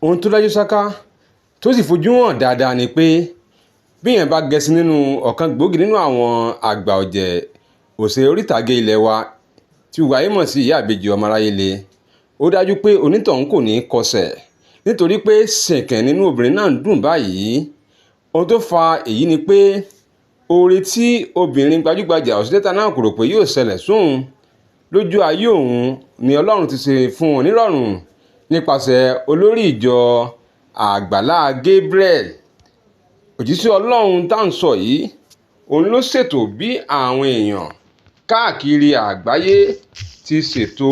Ohun tó dájú sáká tó sì fojú hàn dáadáa ni pé bí èèyàn bá gẹṣin nínú ọ̀kan gbòógì nínú àwọn àgbà ọ̀jẹ̀ òṣèré orí ìtàgé ilé wa tí gbogbo ayé mọ̀ sí Ìyá Ìbejì Ọmọ Aráyé Le, ó dájú pé onítọ̀hún kò ní í kọsẹ̀ nítorí pé ṣìnkìn nínú obìnrin náà ń dùn báyìí. Ohun tó fa èyí ni pé oore tí obìnrin gbajúgbajà òṣèré tíátà náà kò rò pé yóò ṣẹlẹ̀ sóun lójú ayé òun ni Ọlọ́run ti ṣe fún un nírọ̀rùn nípasẹ̀ olórí ìjọ Àgbàlá Gabriel. Òjíṣẹ́ Ọlọ́run tá à ń sọ yìí, òun ló ṣètò bí àwọn èèyàn káàkiri àgbáyé ti ṣètò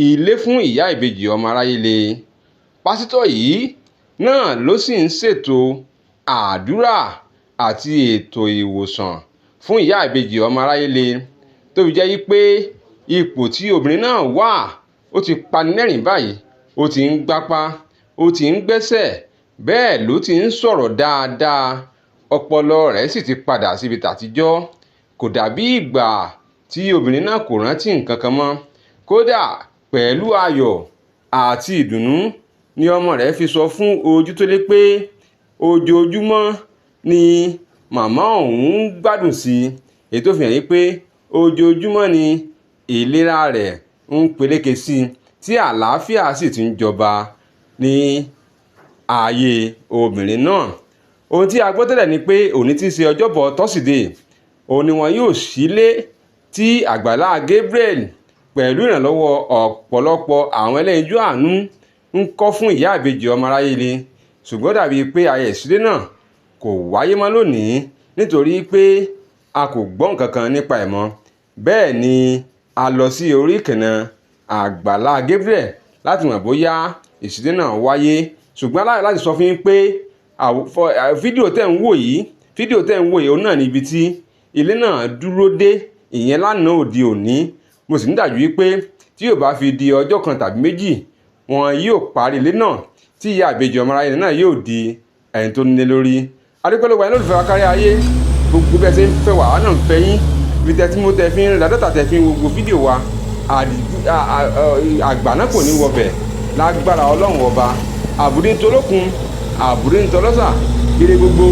ilé fún Ìyá Ìbejì Ọmọ Aráyé Le. Pásítọ̀ yìí náà ló sì ń ṣètò àdúrà àti ètò ìwòsàn fún Ìyá Ìbejì Ọmọ Aráyé Le, tó fi jẹ́ wípé ipò tí obìnrin náà wà ó ti pani lẹ́rìn báyìí, ó ti ń gbápá, ó ti ń gbẹ́sẹ̀, bẹ́ẹ̀ ló ti ń sọ̀rọ̀ dáadáa, ọpọlọ rẹ̀ sì ti padà síbi tàtijọ́. Kò dàbí ìgbà tí obìnrin náà kò rántí nǹkan kan mọ́. Kódà pẹ̀lú ayọ̀ àti ìdùnnú ni ọmọ rẹ̀ fi sọ fún Ojútólé pé ojoojúmọ́ ni màmá òun ń gbádùn sí i, èyí tó fi hàn wípé ojoojúmọ́ ni ìlera rẹ̀ ń peléke sí i tí àlàáfíà sì ti ń jọba ní ayé obìnrin náà. Ohun tí a gbọ́ tẹ́lẹ̀ ni pé òní tí í ṣe Ọjọ́bọ̀ Tọ́sídẹ̀ẹ́, òun ni wọn yóò sílé tí Àgbàlá Gabriel pẹ̀lú ìrànlọ́wọ́ ọ̀pọ̀lọpọ̀ àwọn ẹlẹ́yinjú àánú ń kọ́ fún Ìyá Ìbejì Ọmọ Aráyé Le. Ṣùgbọ́n ó dàbí pé ayẹyẹ ìsílé náà kò wáyé mọ́ lónìí nítorí pé a kò gbọ́ nǹkan kan nípa ẹ̀ mọ́. Bẹ́ẹ̀ ni a lọ sí orí ìkànnì Àgbàlá Gabriel láti mọ̀ bóyá ìsílé náà wáyé. Ṣùgbọ́n aláyọ̀ láti sọ fún yín pé fídíò tẹ́ ń wò yìí, fídíò tẹ́ ń wò yìí, òun náà ní ibi tí ilé náà dúró dé, ìyẹn lánàá òde òní. Mo sì ní dájú wípé tí yóò bá fi di ọjọ́ kan tàbí méjì, wọn yóò parí ilé náà tí Ìyá Ìbejì Ọmọ Aráyé náà yóò di ẹni tó nílé lórí. Adúpẹ́ lọ́wọ́ ẹ̀yin olólùfẹ́ wa kárí ayé, gbogbo bí ẹ ṣe ń fẹ́ wá, àwa náà ń fẹ́ yín. Ibi tẹ́ tí mo tẹ́ fi ń ra data tẹ́ fi ń wo gbogbo fídíò wa, àgbà náà kò ní wọbẹ̀ lágbára Ọlọ́run ọba. Àbúrí ń tolókun, àbúrí ń tọlọ́sà, ire gbogbo.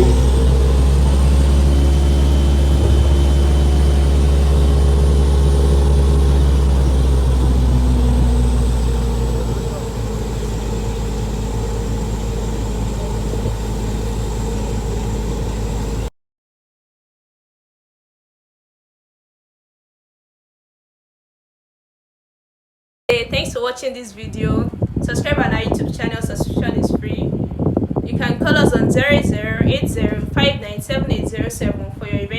Hey, thanks for watching this video. Subscribe on our YouTube channel, subscription is free. You can call us on 0080 for your event.